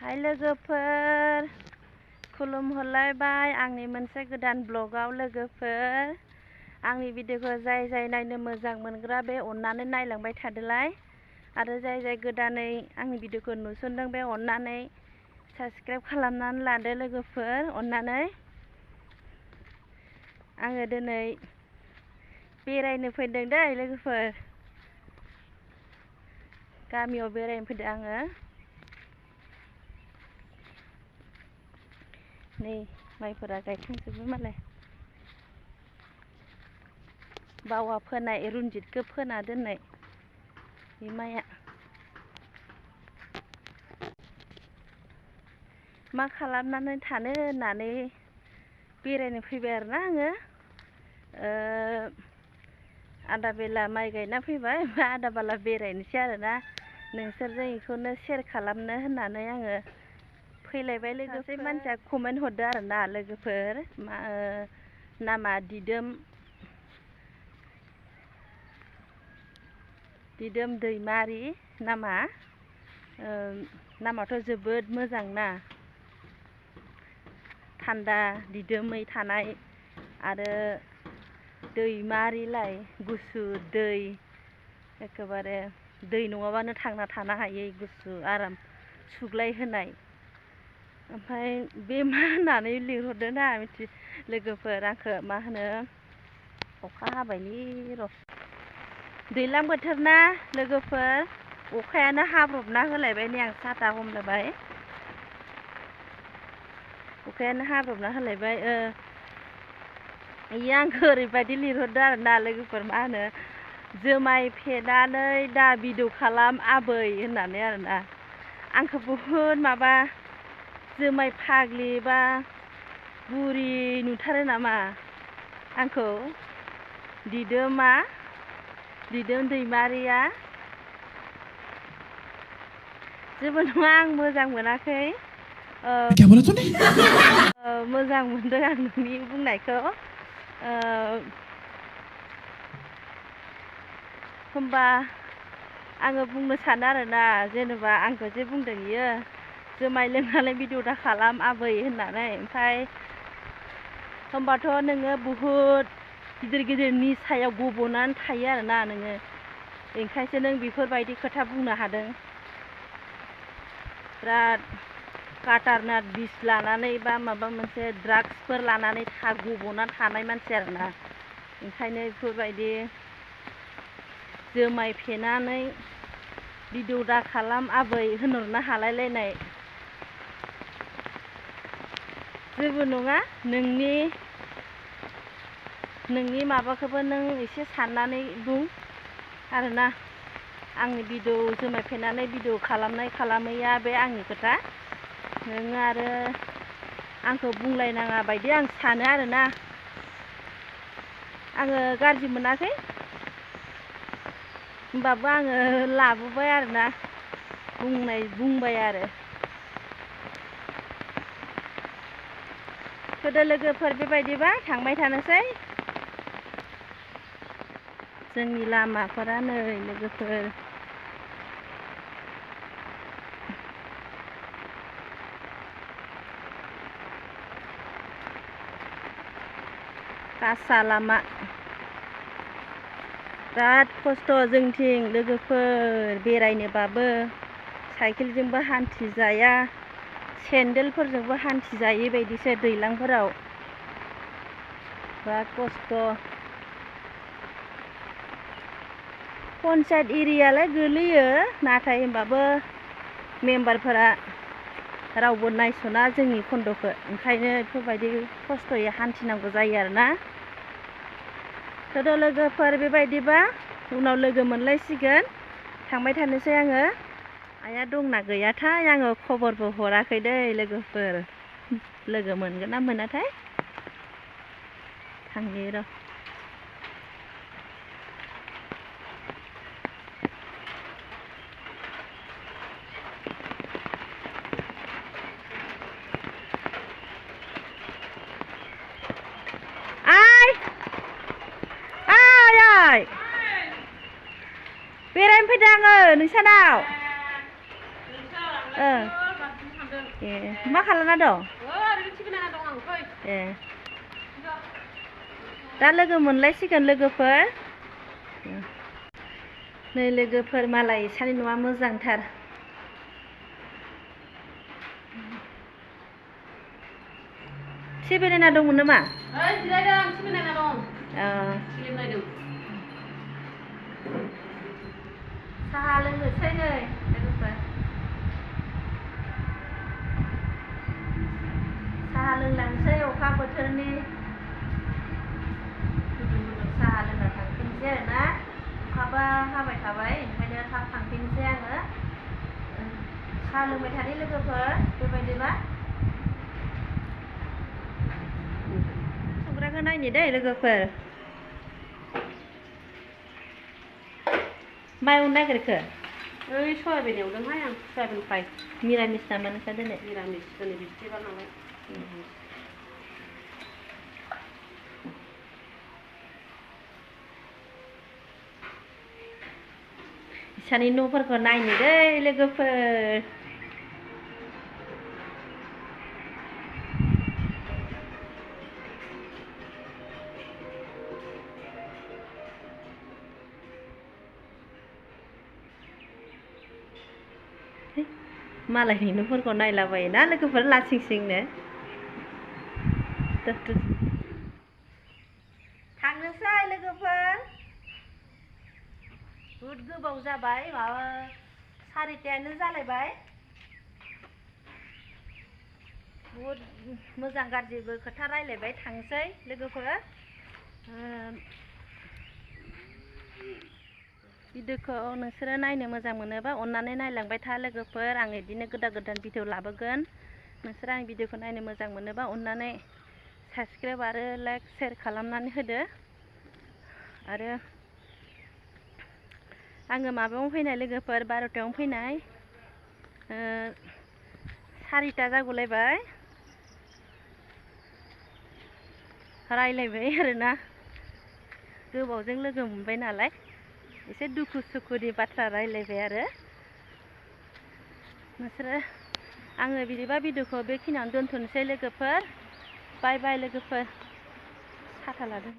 हाय लोगोफोर खुलुमहरलायबाय आंनि मोनसे गोदान ब्लगाव लोगोफोर आंनि भिडिअखौ जाय नायनो मोजां मोनग्रा बे अननानै नायलांबाय थादोलाय आरो जाय गोदानै आंनि भिडिअखौ नुसनदों बे अननानै साबस्क्राइब खालामनानै लादो लोगोफोर अननानै आङो दिनै बेरायनो फैदों दै लोगोफोर गामियाव बेरायनो फैदों आङो नै माइफोरा गायखांजोबो मालाय बावा फोनाय रन्जितखौ फोना दोननाय बे माइया मा खालामनानै थानो होननानै बेरायनो फैबाय आरोना आङो आधा बेला माइ गायना फैबाय ओमफ्राय आधा बेला बेरायनोसै आरोना नोंसोरजों बेखौनो शेयार खालामनो होननानै आङो फैलायबाय लोगोफोर मानसिया कमेन्ट हरदो आरोना लोगोफोर नामा दिदोम दैमारि नामाथ' जोबोद मोजां ना थान्दा दिदोमै थानाय आरो दैमारिलाय गुसु दै एखेबारे दै नङाबानो थांना थानो हायै गुसु आराम सुग्लाय होनाय ओमफ्राय बे मा होननानै लिंहरदों ना लोगोफोर आंखौ मा होनो अखा हाबायनि र' दैज्लां बोथोर ना लोगोफोर अखायानो हाब्रबना होलायबाय नै आं साथा हमलायबाय अखायानो हाब्रबना होलायबाय इयो आंखौ ओरैबायदि लिंहरदों आरोना लोगोफोर मा होनो जुमाय फेनानै दा भिडिअ खालाम आबै होननानै आरोना आंखौ बहुद माबा जुमाय फाग्लि बा बुरि नुथारो नामा आंखौ दिदोम दैमारिया जेबो नङा आं मोजां मोनाखै मोजां मोनदों आं नोंनि बुंनायखौ होमबा आङो बुंनो सानो आरोना जेनेबा आंखौ जे बुंदों इयो जुमाय लोंनानै भिडिअ दा खालाम आबै होननानै ओमफ्राय होमबाथ' नोङो बुहुद गिदिर निसायाव गब'नानै थायो आरोना नोङो ओंखायसो नों बेफोरबायदि खोथा बुंनो हादों बिराद काटारनाट बिस लानानै बा माबा मोनसे ड्राग्सफोर लानानै गब'ना थानाय मानसि आरोना ओंखायनो बेफोरबायदि जुमाय फेनानै भिडिअ दा खालाम आबै होनहरनो हालायलायनाय जेबो नङा नोंनि माबाखौबो नों एसे साननानै बुं आरोना आंनि भिडिअ जुमाय फेनानै भिडिअ खालामैया बे आंनि खोथा नोङो आरो आंखौ बुंलायनाङा बायदि आं सानो आरोना आङो गाज्रि मोनाखै होमबाबो आङो लाबोबाय आरोना बुंबाय आरो गोदो लोगोफोर बेबायदिबा थांबाय थानोसै जोंनि लामाफोरा नै लोगोफोर कासा लामा बिराद खस्थ' जोंथिं लोगोफोर बेरायनोबाबो साइकेलजोंबो हान्थिजाया सेन्देलफोरजोंबो हान्थिजायै बायदिसो दैज्लांफोराव बिराद खस्थ' पन्सायत एरियालाय गोलैयो नाथाय होमबाबो मेम्बारफोरा रावबो नायस'ना जोंनि खन्द'खौ ओंखायनो बेफोरबायदि खस्थ'यै हान्थिनांगौ जायो आरोना गोदो लोगोफोर बेबायदिबा उनाव लोगो मोनलायसिगोन थांबाय थानोसै आङो आइया दंना गैयाथाय आङो खबरबो हराखै दै लोगोफोर लोगो मोनगोन ना मोनाथाय थांनि र' बेरायनो फैदों आङो नोंसानाव ए मा खालामना दं? ए दा लोगो मोनलायसिगोन लोगोफोर। नै लोगोफोर मालाय इसानि न'आ मोजांथार। टिभि नायना दंमोन नामा? जिरायदों टिभि नायना दं। फिल्म नायदों। साहा लोंनोसै नै लोगोफोर। साहा लोंलांसै अखा बोथोरनि साहा लोंना थांफिनसै आरोना अखाबा हाबाय थाबाय ओंखायनो थाब थांफिनसै आङो। साहा लोंबाय थानि लोगोफोर बेबायदिबा संग्राखौ नायनि दै लोगोफोर। मा एवनो नागिरखो? ओइ सयाबिन एवदोंहाय आं सयाबिन फ्राय। मिरामिस नामा नोंस्रा दिनै? निरामिस दिनै बिस्थिबार नालाय। इसानि न'फोरखौ नायनि दै लोगोफोर। मालायनि न'फोरखौ नायलाबायोना लोगोफोर लासिं सिंनो। थांनोसै लोगोफोर। बुहुद गोबाव जाबाय माबा 4:30 जालायबाय। बुहुद मोजां गाज्रिबो खोथा रायलायबाय थांसै लोगोफोर। भिडिअखौ नोंसोरो नायनो मोजां मोनोबा अननानै नायलांबाय था लोगोफोर। आं बिदिनो गोदान भिडिअ लाबोगोन। नोंसोरो आंनि भिडिअखौ नायनो मोजां मोनोबा अननानै साबस्क्राइब आरो लाइक शेयार खालामनानै होदो। आरो आङो माबायावनो फैनाय लोगोफोर 12थायावनो फैनाय। 4ता जागुलायबाय। रायलायबाय आरोना गोबावजों लोगो मोनबाय नालाय एसे दुखु सुखुनि बाथ्रा रायलायबाय आरो नोंसोरो आङो बिदिबा भिडिअखौ बेखिनियावनो दोनथ'नोसै लोगोफोर। बाय बाय लोगोफोर। साथा लादों।